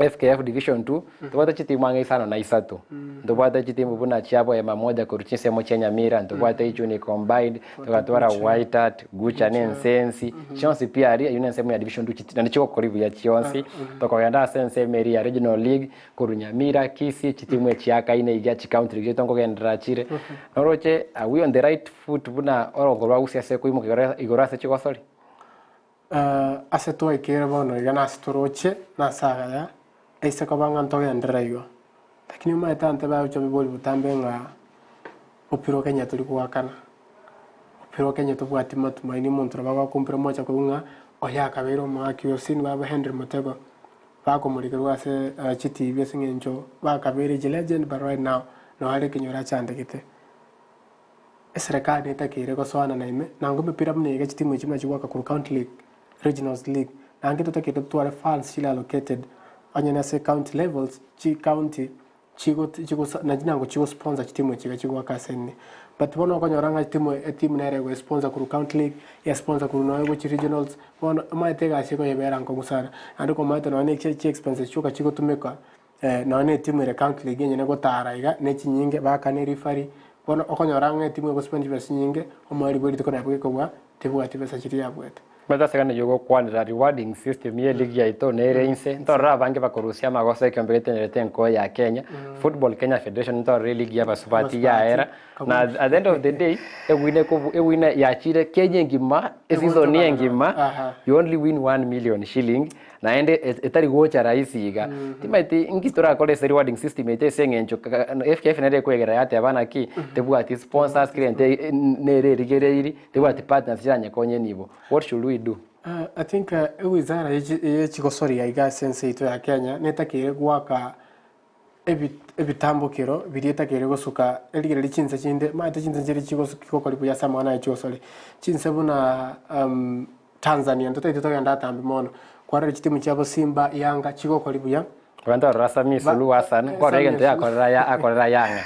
FKF Division 2 ntobwate chitimu ang'e isano na isato. Ntobwate chitimu buna chia Boema Moja korwa chinsemo chia Nyamira, ntobwate Ichuni Combined, togatwara White Hart, Gucha na Ensensi, chionsi pi aria eyio nensemo ya Division 2 chiti naende chigokora buya chionsi. Tokogenda ase ensemo eria ya Regional League korwa Nyamira, Kisii, chitimu echiakaine iga chicounty league chiaito nkogenderera chire. Noroche are we on the right foot buna orongo rwa Gusii ase koimoka igoro igoro ase chigosori? Ase twaikeire bono iga nase toroche, nase agaya, aise koba ng'a ntogenderere igo. Lakini omanyete abanto bagocha bibori botambe ng'a opira o Kenya tori goakana, opira o Kenya tobwati matumaini omonto nabo agokompira mocha koigwa ng'a oyo akabeire omoaki gose nigo abe Henry Mutego, bakomorikerwa ase chitibi ase eng'encho bakabeire chilegend but right now noo are ekenyoro achandegete. Eserekari netakeire gosoana naime, nangwa emepira buna eye chitimu echi buna chigoaka korwa county league, regionals league, naende totakeire totware funds chire allocated onye nase county levels, chi county chigo chigosa nachi nangwa chigo sponsor chitimu echi iga chigoaka ase ime. But bono okonyora ng'a chitimu etimu nere ego sponsor korwa county league, ya sponsor korwa nonya gochia regionals, bono omanyete egasi ekoyebera nkong'u sana. Naende komanyete nonya ne chi expenses chioka chigotumeka. Nonya na etimu ere county league enyene gotara iga ne chinyinge baakane referee, bono okonyora ng'a etimu egospend chibesa chinyinge, omoerio bwe rituko nabo gekogwa tebwati besa chiria yabwate. Omanyete ase egani yogokwanera rewarding system ye league yaito nere inse, ntorore abange bakorusia amagoso ekeombe getenerete enkoyo ya Kenya, Football Kenya Federation ntorore eleague ya abasubati yaera, na at the end of the day ewin ekobu ewin yachire Kenya engima eseason engima you only win 1 million shilling Naende etari gocha rahisi iga. Timanyeti inki torakore ase rewarding system yaito ase eng'encho FKF nere ekoegera yateba naki, tebwati sponsors kera egento nere erigereiri, tebwati partners chiranyekonye nibo. What should we do? I think ewizara ye chigosoria iga ase ense yaito ya Kenya netakeire goaka ebitambokero biria etakeire gosuka erigereria chinse chinde, omanyete chinse nchire chigokori buya ase amang'ana aye chigosori. Chinse buna Tanzania ntotaete togende atambe mono, kwarora chitimu chiabo Simba, Yanga chigokori buya. Abanto barora Samia Suluhu Hassan, kwarora egento yakorera ya akorera Yanga.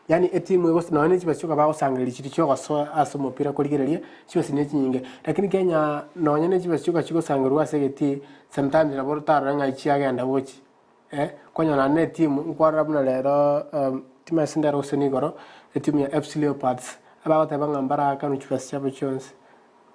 Yaani etimu egos nonya ne chibesa chioka bagosangereria chiria chiogosoa ase omopira korigereria, chibesa ne chinyinge. Lakini Kenya nonya ne chibesa chioka chigosangerwa ase egetii, sometimes nabo otarore ng'ai chiagenda gochia. Kwanyora naende netimu, nkwarora buna rero timanyeti ndero gose nigoro, etimu ya FC Leopards, abagoteba ng'a mbarakanwe chibesa chiabo chionsi,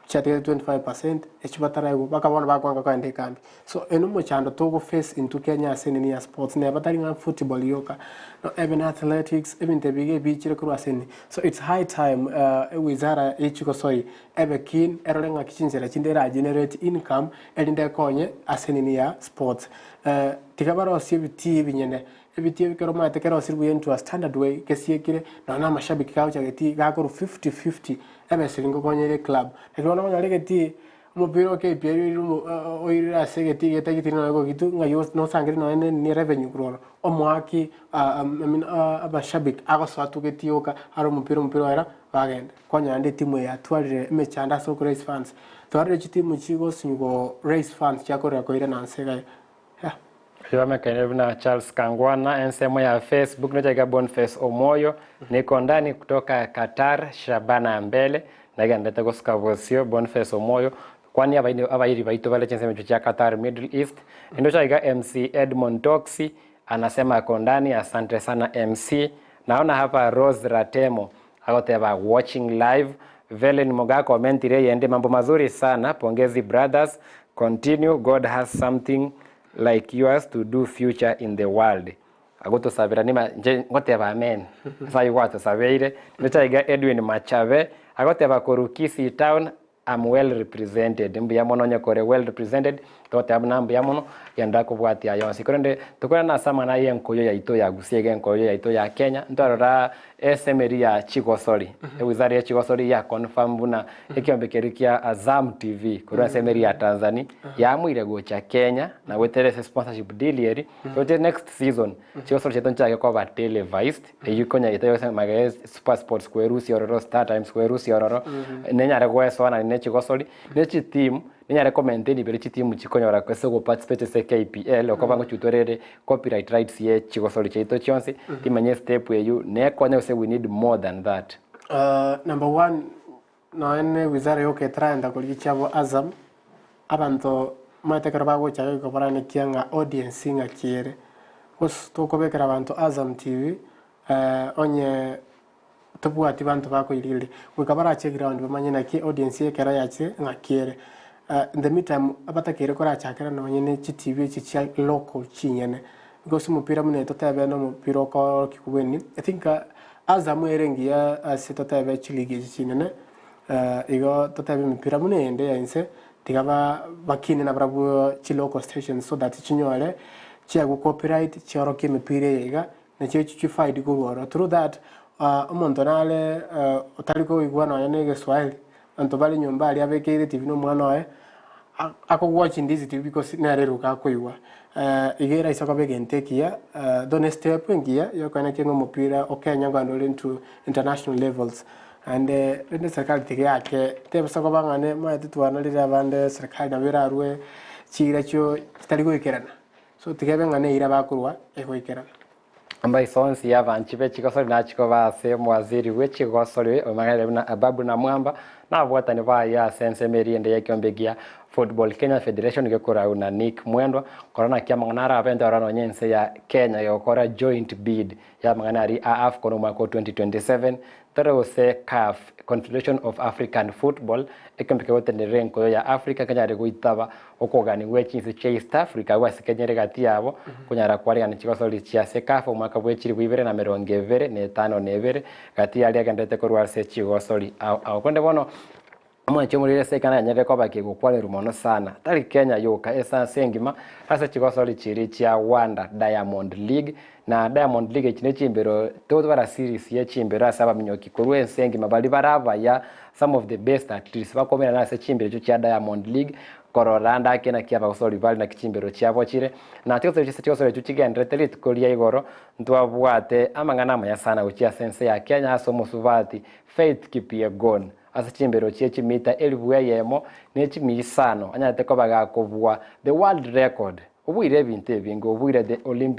chiatigete 25%, echio bataraigwa, mpaka bono bakwanga kogenda ekambi. So eye nomochando togo face intwe Kenya ase enini ya sports, neba tari ng'a football yoka, no even athletics, ebinto ebi iga ebiichire korwa ase enini. So it's high time ewizara ye chigosori ebe keen, erore ng'aki chinchera chinde era generate income, erinde ekonye ase enini ya sports. Tiga barosie ebitii ebinyene, ebitii ebi ekero omanyete kerosire buya into a standard way, gesiekire, nonya na amashabiki gagocha getii gakorwa fifty fifty, ebesa eria ngokonya ere eclub. Lakini bono okonyora egetii, omopira o KPL oirire omo oirire ase egetii getagete nonya gogitu ng'ai ose nosangereria nonya ne ne revenue korwa ororo, omoaki I mean amashabiki agosoa tu getii oka are omopira omopira oera bagenda. Kwanyora naende etimu eye yatwarire emechando ase okoraise funds. Twarorire chitimu chigosinywa go raise funds chiakorera koirana nse iga yeah. Oyio amekaine buna Charles Kangwana ensemo ya Facebook nochaiga Boniface Omoyo niko ndani kutoka Qatar Shabana mbele nagenderete gosuka bosio Boniface Omoyo Kwania abaini abairi baito bare chinsemo echio chia Qatar Middle East. Naende ochaiga MC Edmond Toxi anasema ako ndani asante sana MC. Naona hapa Rose Ratemo agoteba watching live. Velen Moga commentire eyende mambo mazuri sana pongezi brothers continue God has something like yours to do future in the world. Agotosabera nima inche ngoteba amen ase ayio gwatosabeire. Naende ochaiga Edwin Machabe agoteba korwa Kisii town Am well represented, mbuya mono onye kore well represented, togoteba buna mbuya mono, genda kobwatia aya onsi. Korende tokore nase amang'ana aya enkoyo yaito ya Gusii iga enkoyo yaito ya Kenya, ntwarora esemeri ya chigosori, ewizara ya chigosori ya confirm buna ekiombe keria kia Azam TV korwa ase emeri ya Tanzania, yaamuire gocha Kenya na goetera ase sponsorship deal eria, roche next season, chigosori chiaito nchichake koba televised. Eyio konya etari gose magega super sports kwerusia ororo, star times kwerusia ororo, nenyare goesoana ne chigosori, ne chitimu, nenyare ko maintain bire chitimu chikonyora ase go participate ase KPL okoba ngochutorere copyright rights ye chigosori chiaito chionsi, timanye step eyio nekonye gose we need more than that. Number one, nonya ne wizara yoka etaragenda korigia chiabo Azam, abanto omanyete ekero bagocha iga goika baranekia ng'a audience ng'aki ere. Gose tokobekera abanto Azam TV, onye tobwati banto bakoirigereria, goika barache eground bamanye naki audience ekero yachire ng'aki ere. In the meantime, abatakeire korachakera nonye ne chitibi echi chia local chinyene, because omopira buna totebe na omopira okoorokia bweni, I think Azam ere engiya ase totebe chiligi echi chinene, igo totebe emepira buna eyende ya inse, tiga ba bakine nabarabwo chilocal stations so that chinyore chiagwe copyright chiorokie emepira eye iga, nachio chifaidi korwa ororo. Through that, omonto nare otari koigwa nonya na egeswahili, abanto bare nyomba aria abekeire TV na omwana oye, akowatch ndizi TV because nere eruga akoigwa. Iga eraise koba egento ekiya, though ne step engiya yokoenekia ng'a omopira o Kenya nkogenda ore into international levels. Naende rende serikali tiga eake, tebasa koba ng'a nemaete twanarire abande serikali nabo erarue chiira chio chitari goikerana. So tiga ebe ng'a neira bakorwa egoikerana. Amaiso onsi y'abanchi be chigosori nachie koba ase omowaziri bwe chigosori oyomanyereire buna Ababu Namwamba na ababwatani baye ase ensemo eria ende y'ekeombe gia Football Kenya Federation gekorau na Nick Mwendwa korora naki amang'ana arabe ntwarora nonya ense ya Kenya egokora joint bid y'amang'ana aria a Afcon omwaka o 2027 Tore gose CAF, Confederation of African Football, ekeombe kegotenerera enkoyo ya Africa kenyare goitaba okogania gwe chinse chia East Africa agwo ase Kenya ere gati yabo konyara kwarigania chigosori chia CECAFA omwaka bwe chilifu ibere na emerongo ebere na etano na ebere gati yaria agenderete korwa ase chigosori ao ao. Korende bono Omwanchi omoriri ase ekana yanyarire koba kegokwanerwa mono sana, tari Kenya yoka, ase ense engima, ase chigosori chiria chia Wanda Diamond League. Na Diamond League echi ne chimbero, togotwara series ye chimbero ase abaminyoki korwa ense engima baria bare abaya, some of the best athletes bakomerana ase chimbero echio chia Diamond League, korora ande ake naki abagosori bare naki chimbero chiabo chire. Na chigosori chise chigosori echio chigendererete rituko ria igoro, ntwabwate amang'ana amaya sana gochia ase ense ya Kenya ase omosubati Faith Kipyegon. Ase chimbero chie chimita elifu eyemo ne chimia isano anyarete koba gakobua the world record. Obuire ebinto ebinge, obuire the Olympic.